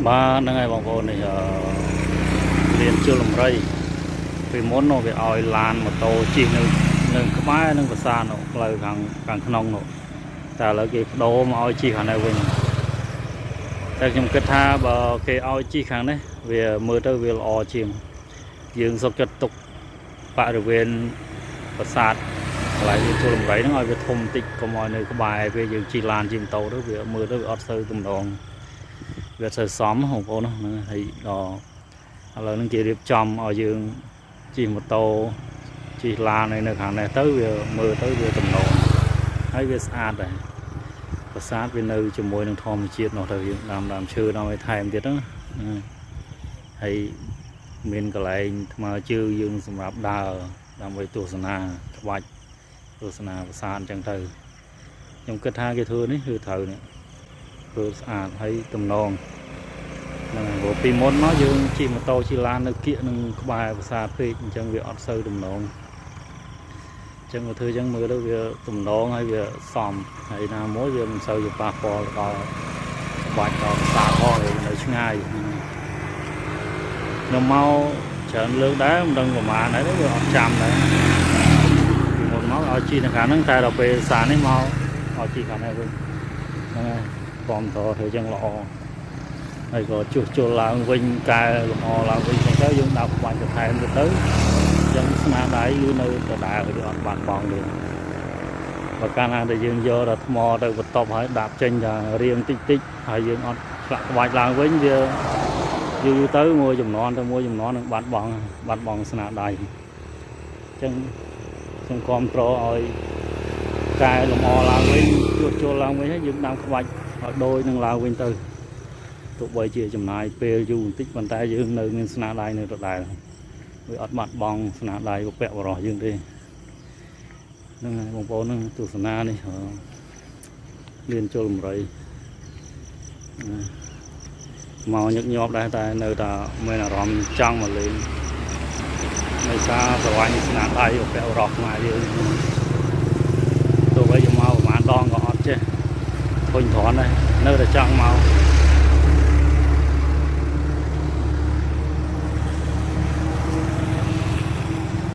បាទហ្នឹងហើយបងប្អូននេះអឺលានជលំរីពីមុននោះវាឲ្យឡានម៉ូតូជិះនៅនៅក្បែរនឹងប្រាសាទនោះផ្លូវខាងខាងក្នុងនោះតែឥឡូវគេបដូរមកឲ្យជិះខាងនេះវិញតែខ្ញុំគិតថាបើគេឲ្យជិះខាងនេះវាមើលទៅវាល្អជាងយើងសុខចិត្តទុកបរិវេណប្រាសាទកន្លែងលានជលំរីហ្នឹងឲ្យវាធំបន្តិចកុំឲ្យនៅក្បែរពេលយើងជិះឡានជិះម៉ូតូទៅវាមើលទៅវាអត់សូវទំនង វាអត់សូវសមបងប្អូនហ្នឹងហើយដល់ឥឡូវហ្នឹងគេរៀបចំឲ្យយើងជិះម៉ូតូជិះឡាននៅខាងនេះទៅវាមើលទៅវាទំនងហើយវាស្អាតដែរប្រាសាទវានៅជាមួយនឹងធម្មជាតិនោះទៅយើងដាំដើមឈើដល់ឲ្យថែមទៀតហ្នឹងណាហើយមានកន្លែងថ្មើរជើងយើងសម្រាប់ដើរដើម្បីទស្សនាក្បាច់ទស្សនាប្រាសាទអញ្ចឹងទៅខ្ញុំគិតថាគេធ្វើនេះគឺត្រូវនេះធ្វើស្អាតហើយទំនង ហ្នឹងហើយព្រោះពីមុនមកយើងជិះម៉ូតូជិះឡាននៅគៀកនឹងក្បែរប្រាសាទពេកអញ្ចឹងវាអត់សូវទំនងអញ្ចឹងមកធ្វើអញ្ចឹងមើលទៅវាទំនងហើយវាសមហើយណាមួយវាមិនសូវជាប៉ះពាល់ដល់ក្បាច់ដល់ប្រាសាទផងវានៅឆ្ងាយខ្ញុំមកច្រើនលើកដែរមិនដឹងប្រហែលហើយវាអត់ចាំដែរពីមុនមកឲ្យជិះនៅខាងហ្នឹងតែដល់ពេលសានេះមកឲ្យជិះខាងនេះវិញហ្នឹងហើយគាំទ្រធ្វើអញ្ចឹងល្អ ហើយក៏ជួសជុលឡើងវិញកែលម្អឡើងវិញអញ្ចឹងទៅយើងដាក់ក្បាច់បន្ថែមទៅទៅអញ្ចឹងស្នាដៃគឺនៅដដែលវាអត់បាត់បង់ទេបើកាលណាដែលយើងយកដល់ថ្មទៅបន្ទប់ហើយដាក់ចេញតែរៀងតិចតិចហើយយើងអត់ឆ្លាក់ក្បាច់ឡើងវិញវាយូរយូរទៅមួយចំនួនទៅមួយចំនួននឹងបាត់បង់បាត់បង់ស្នាដៃអញ្ចឹងខ្ញុំគាំទ្រឲ្យកែលម្អឡើងវិញជួសជុលឡើងវិញហើយយើងដាំក្បាច់ឲ្យដូចនឹងឡើងវិញទៅ ទោះបីជាចំណាយពេលយូរបន្តិចប៉ុន្តែយើងនៅមានស្នាដៃនៅដដែលវាអត់បាត់បង់ស្នាដៃបុព្វបុរសយើងទេហ្នឹងហើយបងប្អូនហ្នឹងទស្សនានេះអឺលានជលំរីមកញឹកញាប់ដែរតែនៅតែមានអារម្មណ៍ចង់មកលេងដោយសារស្រឡាញ់ស្នាដៃបុព្វបុរសខ្មែរយើងទោះបីជាមកប្រហែលដងក៏អត់ចេះធុញទ្រាន់ដែរនៅតែចង់មក។